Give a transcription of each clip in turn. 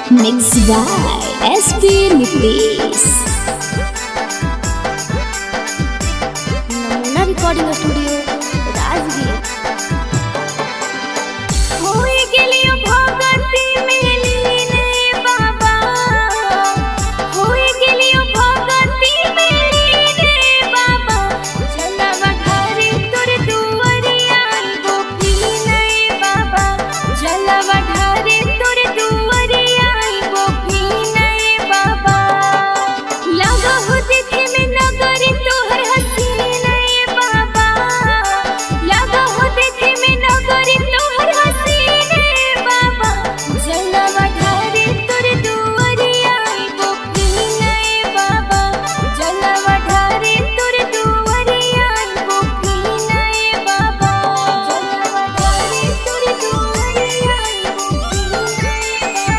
Mix by SP Nitish. Namuna recording studio Rajgir. होई गेलियो भगती में लीन बाबा, होई गेलियो भगती में लीन बाबा। जलवा ढारे तोर दुआरिया आइबो फीने बाबा, जलवा ढारे तोर दुआरिया आइबो फीने बाबा। लगा हो देखे में नगर तोहर हसीन बाबा, लगा हो देखे में नगर तोहर हसीन बाबा। जलवा ढारे तोर दुआरिया आइबो फीने बाबा, जलवा ढारे तोर दुआरिया आइबो फीने बाबा, जलवा ढारे तोर दुआरिया आइबो फीने बाबा,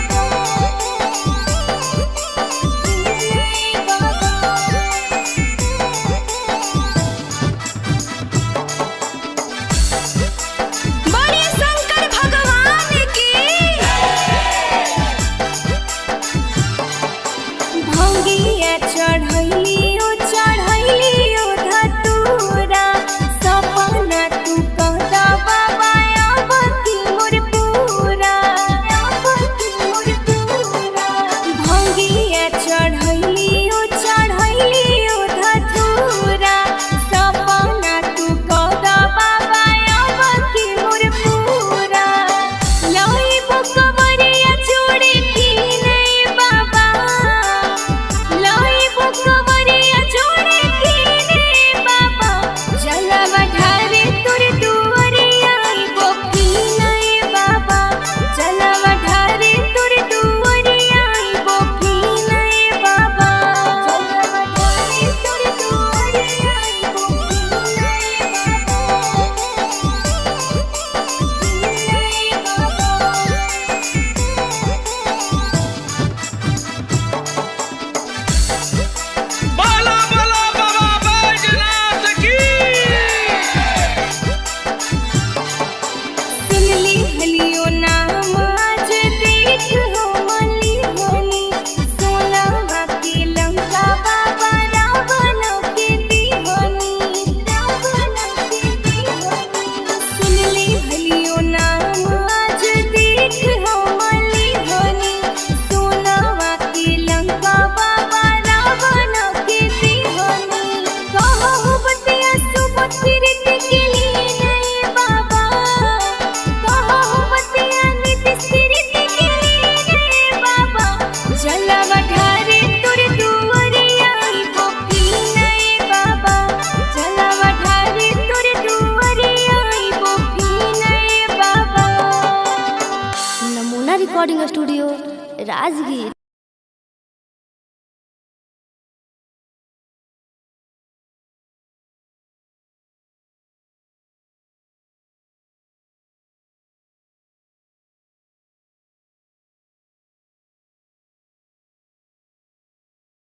फीने बाबा। बड़े शंकर भगवान की। भंगिया चढ़ैलियो चढ़ैलियो धतूरा, सपना तू कहता बाबा अब की मोर पूरा, अब की मोर पूरा। भंगिया चढ़ैलियो चढ़ैलियो धतूरा, सपना तू कहता बाबा अब की मोर पूरा। लइबो कवरिया चूड़ी कीने बाबा, लइबो कवरिया चूड़ी कीने बाबा। जलवा ढारे तोर दुआरिया आइबो फीने बाबा, जलवा ढारे तोर दुआरिया आइबो फीने बाबा, जलवा ढारे तोर दुआरिया आइबो फीने बाबा, फीने बाबा। बाला बाला बाबा बैजनाथ की। सुनली हलियो नाम आज देख हो मली होनी, सोनावा के लंका बाबा रावण के दीवानी, रावण के दीवानी। सुनली हलियो नाम आज देख हो मली होनी, सोनावा के लंका बाबा रावण के दीवानी। कहो बतिया सुबह के लिए बाबा, कहो बतिया नीतीश के लिए बाबा। जलवा ढारे तोर दुआरिया आइबो फीने बाबा, जलवा ढारे तोर दुआरिया आइबो फीने बाबा। नमूना रिकॉर्डिंग स्टूडियो राजगीर।